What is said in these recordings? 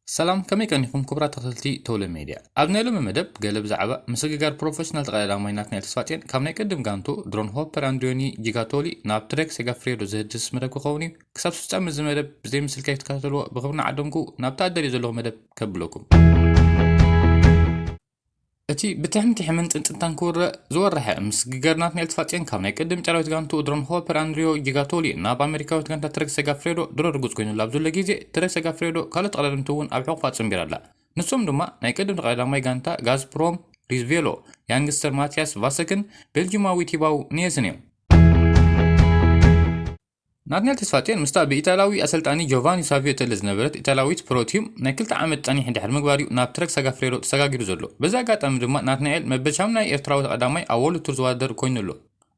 ሰላም፣ ከመይ ቀኒኹም ክቡራት ተኸታተልቲ ተውለ ሜድያ? ኣብ ናይ ሎሚ መደብ ገለ ብዛዕባ ምስግጋር ፕሮፌሽናል ተቐዳዳማይ ናትናኤል ተስፋጽዮን ካብ ናይ ቅድም ጋንቱ ድሮን ሆፐር ኣንድሪዮኒ ጂጋቶሊ ናብ ትሬክ ሴጋፍሬዶ ዝህድስ መደብ ክኸውን እዩ። ክሳብ ፍጻመ እዚ መደብ ብዘይ ምስልካይ ክትከታተልዎ ብኽብሪ እናዓደምኩ ናብቲ ኣዳልዮ ዘለኹ መደብ ከብለኩም። እቲ ብትሕምትሕምን ጽንጽንታን ክውረ ዝወረሐ ምስግጋር ናትናኤል ተስፋጽዮን ካብ ናይ ቅድም ኢጣልያዊት ጋንቱ ድሮን ሆፐር ኣንድሪዮ ጂጋቶሊ ናብ ኣሜሪካዊት ጋንታ ትሬክ ሴጋፍሬዶ ድሮ ርጉጽ ኮይኑሉ ኣብ ዘሎ ግዜ፣ ትሬክ ሴጋፍሬዶ ካልኦት ተቐዳደምቲ እውን ኣብ ሕቑፋ ጽንቢራ ኣላ። ንሶም ድማ ናይ ቅድም ተቐዳዳማይ ጋንታ ጋዝፕሮም ሪዝቬሎ፣ ያንግስተር ማቲያስ ቫሰክን ቤልጂማዊ ቲባው ኒየስን እዮም። ናትናኤል ተስፋጽዮን ምስታ ብኢጣልያዊ ኣሰልጣኒ ጆቫኒ ሳቪዮ ተለ ዝነበረት ኢጣልያዊት ፕሮ ቲም ናይ ክልተ ዓመት ጸኒሕ ድሕሪ ምግባር እዩ ናብ ትሬክ ሴጋፍሬዶ ተሰጋጊሩ ዘሎ። በዚ ኣጋጣሚ ድማ ናትናኤል መበል ሻሙናይ ኤርትራዊ ተቐዳማይ ኣብ ወርልድ ቱር ዝወዳደር ኮይኑ ኣሎ።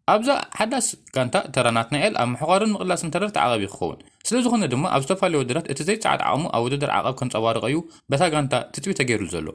ኣብዛ ሓዳስ ጋንታ ተራ ናትናኤል ኣብ ምሕቋርን ምቕላስን ተረርቲ ዓቐብ እዩ ክኸውን። ስለ ዝኾነ ድማ ኣብ ዝተፈላለዩ ውድድራት እቲ ዘይጸዓድ ዓቕሙ ኣብ ውድድር ዓቐብ ከንጸባርቕ እዩ በታ ጋንታ ትጽቢት ተገይሩሉ ዘሎ።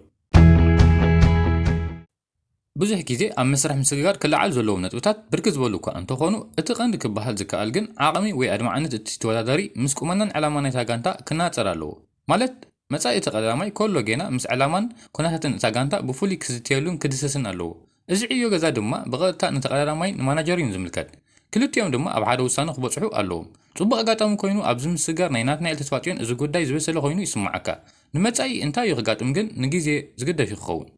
ብዙሕ ግዜ ኣብ መስርሕ ምስግጋር ክለዓሉ ዘለዎም ነጥብታት ብርክት ዝበሉ እኳ እንተኾኑ፣ እቲ ቀንዲ ክበሃል ዝከኣል ግን ዓቕሚ ወይ ኣድማዕነት እቲ ተወዳዳሪ ምስ ቁመናን ዕላማ ናይታ ጋንታ ክነጻጸር ኣለዎ። ማለት፣ መጻኢ እቲ ቀዳማይ ከሎ ጌና ምስ ዕላማን ኩነታትን እታ ጋንታ ብፍሉይ ክዝትየሉን ክድህሰስን ኣለዎ። እዚ ዕዮ ገዛ ድማ ብቐጥታ ንተቐዳዳማይን ንማናጀሩን እዩ ዝምልከት። ክልቲኦም ድማ ኣብ ሓደ ውሳነ ክበጽሑ ኣለዎም። ጽቡቕ ኣጋጣሚ ኮይኑ ኣብዚ ምስግጋር ናይ ናትናኤል ተስፋጽዮን እዚ ጉዳይ ዝበሰለ ኮይኑ ይስምዓካ። ንመጻኢ እንታይ እዩ ክጋጥም ግን ንግዜ ዝግደፍ እዩ ክኸውን።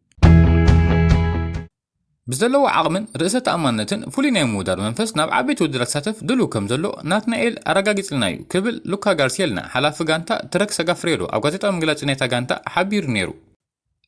ብዘለዎ ዓቕምን ርእሰ ተኣማንነትን ፍሉይ ናይ ምውዳር መንፈስ ናብ ዓበይቲ ውድድራት ክሳተፍ ድሉው ከም ዘሎ ናትናኤል ኣረጋጊጽልና እዩ ክብል ሉካ ጋርሲየልና ሓላፊ ጋንታ ትረክ ሰጋፍሬዶ ኣብ ጋዜጣዊ መግለጺ ናይታ ጋንታ ሓቢሩ ነይሩ።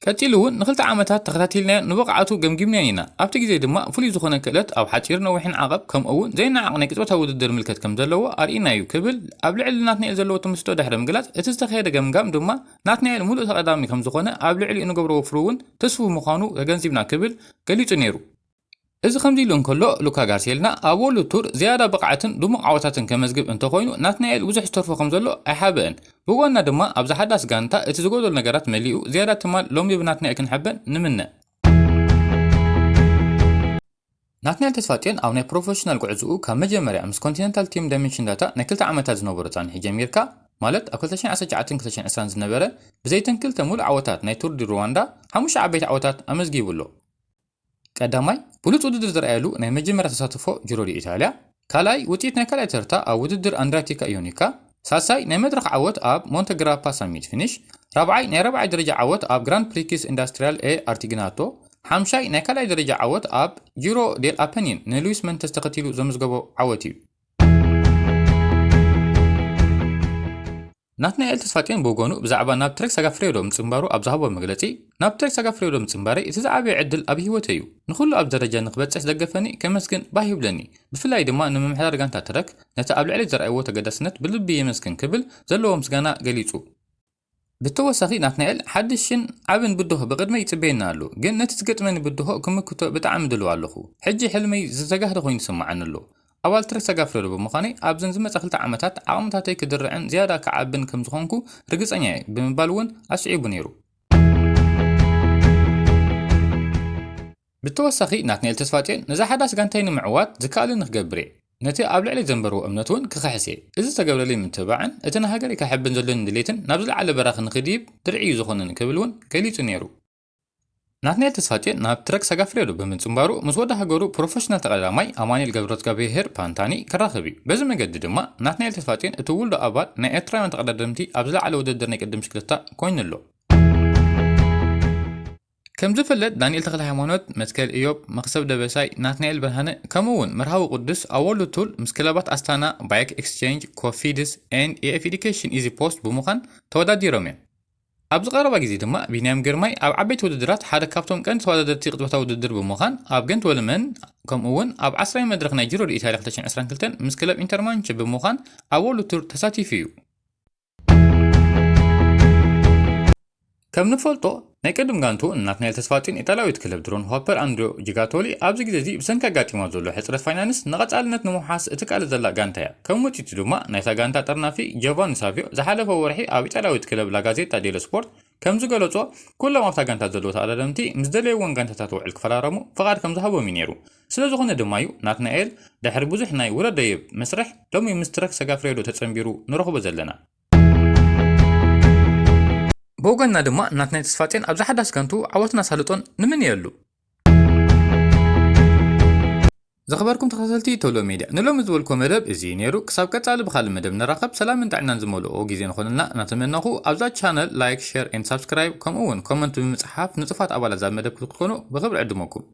ቀጺሉ እውን ንክልተ ዓመታት ተኸታቲልናዮ ንብቕዓቱ ገምጊምናዮ ኢና። ኣብቲ ግዜ ድማ ፍሉይ ዝኾነ ክእለት ኣብ ሓጺር ነዊሕን ዓቐብ ከምኡ እውን ዘይነዓቕ ናይ ቅጽበታዊ ውድድር ምልከት ከም ዘለዎ ኣርኢና እዩ ክብል ኣብ ልዕሊ ናትናኤል ዘለዎ ተመስጦ ድሕሪ ምግላጽ እቲ ዝተኻየደ ገምጋም ድማ ናትናኤል ምሉእ ተቐዳሚ ከም ዝኾነ ኣብ ልዕሊኡ ንገብሮ ወፍሪ እውን ተስፉ ምዃኑ ተገንዚብና ክብል ገሊጹ ነይሩ። እዚ ከምዚ ኢሉ እንከሎ ሉካ ጋርሲየልና ኣብ ወርልድ ቱር ዝያዳ ብቕዓትን ድሙቕ ዓወታትን ከመዝግብ እንተኾይኑ ናትናኤል ብዙሕ ዝተርፎ ከም ዘሎ ኣይሓብእን። ብጎና ድማ ኣብዛ ሓዳስ ጋንታ እቲ ዝጎደሉ ነገራት መሊኡ ዝያዳ ትማል ሎሚ ብናትናኤል ክንሕበን ንምነ። ናትናኤል ተስፋጽዮን ኣብ ናይ ፕሮፌሽናል ጉዕዝኡ ካብ መጀመርያ ምስ ኮንቲነንታል ቲም ዳይመንሽን ዳታ ናይ ክልተ ዓመታት ዝነበሮ ጻንሒ ጀሚርካ፣ ማለት ኣብ ክልተ ሽሕን ዓሰርተ ትሽዓተን ክልተ ሽሕን ዕስራን ዝነበረ ብዘይተን ክልተ ሙሉእ ዓወታት ናይ ቱር ዲ ሩዋንዳ ሓሙሽተ ዓበይቲ ዓወታት ኣመዝጊቡ ኣሎ። ቀዳማይ፣ ብሉጽ ውድድር ዝረኣየሉ ናይ መጀመርያ ተሳትፎ ጂሮ ዲ ኢታልያ፣ ካልኣይ፣ ውጽኢት ናይ ካልኣይ ተርታ ኣብ ውድድር ኣንድሪያቲካ ኢዮኒካ፣ ሳልሳይ፣ ናይ መድረኽ ዓወት ኣብ ሞንተ ግራፓ ሳሚት ፊኒሽ፣ ራብዓይ፣ ናይ ራብዓይ ደረጃ ዓወት ኣብ ግራንድ ፕሪክስ ኢንዳስትሪያል ኤ ኣርቲግናቶ፣ ሓምሻይ፣ ናይ ካልኣይ ደረጃ ዓወት ኣብ ጂሮ ዴል ኣፐኒን ንሉዊስ መንተስ ተኸቲሉ ዘመዝገቦ ዓወት እዩ። ናትናኤል ተስፋጽዮን ብወገኑ ብዛዕባ ናብ ትረክ ሰጋፍሬዶ ምጽንባሩ ኣብ ዝሃቦ መግለጺ፣ ናብ ትረክ ሰጋፍሬዶ ምጽንባረይ እቲ ዝዓበየ ዕድል ኣብ ህይወተይ እዩ። ንኹሉ ኣብ ደረጃ ንክበጽሕ ዝደገፈኒ ከመስግን ባህ ይብለኒ። ብፍላይ ድማ ንምምሕዳር ጋንታ ትረክ ነቲ ኣብ ልዕሊ ዘርኣይዎ ተገዳስነት ብልቢ የመስግን ክብል ዘለዎ ምስጋና ገሊጹ። ብተወሳኺ ናትናኤል ሓድሽን ዓብን ብድሆ ብቕድመይ ይጽበየና ኣሎ፣ ግን ነቲ ዝገጥመኒ ብድሆ ክምክቶ ብጣዕሚ ድልው ኣለኹ። ሕጂ ሕልመይ ዝተጋህደ ኮይኑ ይስምዓኒ ኣሎ። ኣባል ትረክ ሰጋፍሬዶ ብምዃነይ ኣብዘን ዝመጻ ክልተ ዓመታት ዓቕምታተይ ክድርዕን ዝያዳ ክዓብን ከም ዝኾንኩ ርግጸኛ እየ ብምባል እውን ኣስዒቡ ነይሩ። ብተወሳኺ ናትናኤል ተስፋጽዮን ነዛ ሓዳስ ጋንታይ ንምዕዋት ዝከኣለኒ ክገብር እየ። ነቲ ኣብ ልዕለይ ዘንበርዎ እምነት እውን ክኽሕስ እየ። እዚ ዝተገብረለይ ምትብባዕን እቲ ንሃገረይ ከሕብን ዘለኒ ድሌትን ናብ ዝለዓለ በራኺ ንኽድይብ ድርዒ እዩ ዝኾነኒ ክብል እውን ገሊጹ ነይሩ። ናትናኤል ተስፋጽዮን ናብ ትረክ ሰጋፍሬዶ ብምጽንባሩ ምስ ወዲ ሃገሩ ፕሮፌሽናል ተቐዳዳማይ ኣማኑኤል ገብረእግዚኣብሄር ፓንታኒ ክራኸብ እዩ። በዚ መገዲ ድማ ናትናኤል ተስፋጽዮን እቲ ውልዶ ኣባል ናይ ኤርትራውያን ተቐዳደምቲ ኣብ ዝለዓለ ውድድር ናይ ቅድም ብሽክለታ ኮይኑ ኣሎ። ከም ዝፍለጥ ዳንኤል ተኽለ ሃይማኖት፣ መትከል እዮብ፣ መኽሰብ ደበሳይ፣ ናትናኤል ብርሃነ ከምኡ እውን መርሃዊ ቅዱስ ኣብ ወርልድ ቱር ምስ ክለባት ኣስታና፣ ባይክ ኤክስቼንጅ፣ ኮፊድስ ኤንድ ኤፍ ኤዱኬሽን ኢዚ ፖስት ብምዃን ተወዳዲሮም እዮም። ኣብዚ ቀረባ ግዜ ድማ ቢንያም ግርማይ ኣብ ዓበይቲ ውድድራት ሓደ ካብቶም ቀንዲ ተወዳደርቲ ቅጽበታዊ ውድድር ብምዃን ኣብ ገንት ወልመን ከምኡ እውን ኣብ ዓስራይ መድረኽ ናይ ጂሮ ዲ ኢታልያ ክልተ ሽሕን ዕስራን ክልተን ምስ ክለብ ኢንተርማንቸ ብምዃን ኣብ ወርልድ ቱር ተሳቲፉ እዩ። ከም ንፈልጦ ናይ ቅድም ጋንቱ ናትናኤል ተስፋጽዮን ኢጣልያዊት ክለብ ድሮን ሆፐር ኣንድሪዮ ጂጋቶሊ ኣብዚ ግዜ እዚ ብሰንኪ ኣጋጢማ ዘሎ ሕጽረት ፋይናንስ ንቐጻልነት ንምውሓስ እትቃለስ ዘላ ጋንታ እያ። ከም ውጽኢቱ ድማ ናይታ ጋንታ ጠርናፊ ጆቫኒ ሳቪዮ ዝሓለፈ ወርሒ ኣብ ኢጣልያዊት ክለብ ላጋዜጣ ዴሎ ስፖርት ከም ዝገለጾ፣ ኩሎም ኣብታ ጋንታ ዘለዉ ተቐዳደምቲ ምስ ደለይወን ጋንታታት ውዕል ክፈራረሙ ፍቓድ ከም ዝሃቦም እዩ ነይሩ። ስለ ዝኾነ ድማ እዩ ናትናኤል ድሕሪ ብዙሕ ናይ ውረድ ደይብ መስርሕ ሎሚ ምስ ትረክ ሰጋፍሬዶ ተጸንቢሩ ንረኽቦ ዘለና። ብወገንና ድማ እናትናይ ተስፋጼን ኣብዚ ሓዳስ ከንቱ ዓወትን ኣሳልጦን ንምንየሉ። ዘኽበርኩም ተኸታተልቲ ቶሎ ሜድያ፣ ንሎሚ ዝበልኩዎ መደብ እዚ እዩ ነይሩ። ክሳብ ቀጻሊ ብኻልእ መደብ ንራኸብ፣ ሰላምን ጥዕናን ዝመልኦ ግዜ ንኾነልና እናተመነኹ፣ ኣብዛ ቻነል ላይክ፣ ሼር ኤንድ ሳብስክራይብ ከምኡ እውን ኮመንት ብምጽሓፍ ንጹፋት ኣባላት እዛ መደብ ክትኮኑ ብኽብሪ ዕድመኩም።